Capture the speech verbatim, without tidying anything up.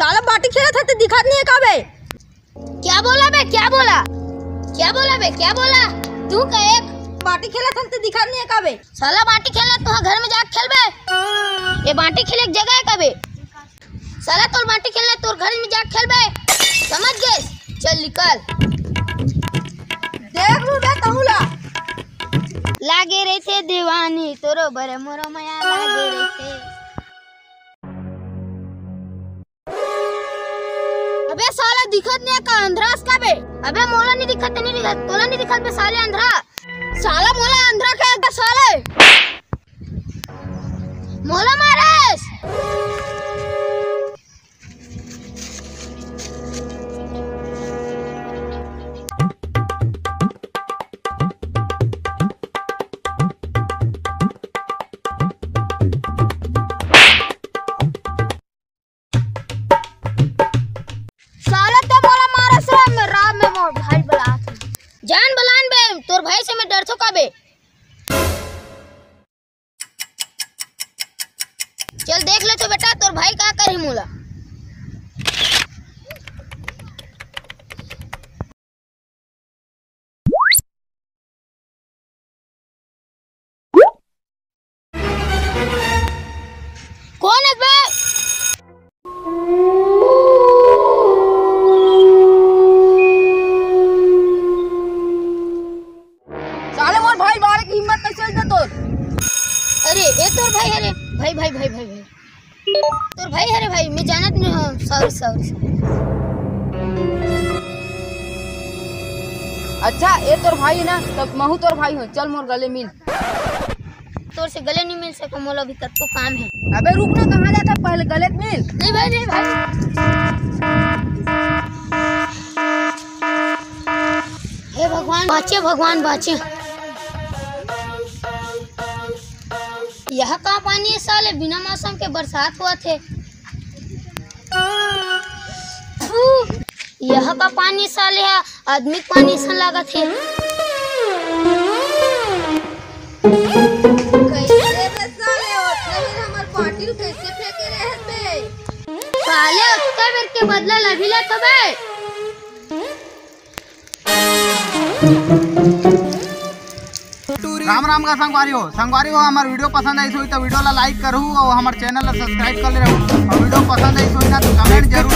साला बांटी खेलत हस त दिखत नइ हे का बे? क्या बोला बे, क्या बोला? क्या बोला बे, क्या बोला? तू का एक बांटी खेलत हस त दिखत नइ हे का बे? साला बांटी खेलना तो घर में जाके खेल बे। ये बांटी खेले के जगह हे का बे? साला तोर बांटी खेलना तोर घर में जाके खेल बे। समझ गे? चल निकल। देख लू बे तहूं ला। लागे रहिथे दीवानी तोरो बर मोरो मया लागे रहिथे। अबे साला दिखत नइ हे का, अंधरा हस का बे? अबे मोला नइ दिखत, नइ दिखत, तोला नइ दिखत बे साले अंधरा। साला मोला अंधरा कहे बे साले। मोला मारस। साला तो मोला मारस रे, मैं राम में मोर भाई बलात हूं। जान बलान बे, तोर भाई से मैं डरथों का बे? चल देख लेथों बेटा, तोर भाई का करही मोला। कोन हे बे? साले मोर भाई मारे के हिम्मत कइसे होइस बे तोर? अरे ए तोर भाई हरे भाई, भाई, भाई, भाई, भाई। तोर भाई हरे भाई, मैं जानत नइ हों। Sorry, sorry, sorry। अच्छा, ए तोर भाई हे ना, तब महूं तोर भाई हों। चल मोर गले मिल। तोर से गले नइ मिल सकों, मोला अभी कतको काम हे। अबे रुक ना, कहां जाथस पहले गले मिल। नहीं भाई, नहीं भाई। हे भगवान बांचे, भगवान बांचे। यह का पानी हे साले, बिना मौसम के बरसात होवत हे। थू, यह का पानी साले ह, आदमी के पानी असन लागत हे। कइसे बे साले, ओतने में हमर बांटी ल कइसे फेंके रहेस बे? साले ओतका बेर के बदला ल अभी लेथों बे। राम राम गा संगवारी हो। संगवारी हो, हमर video पसंद आइस होही त video ला like करहू अउ हमर channel ला subscribe कर ले रहू। अउ video पसंद आइस होही ना त comment जरूर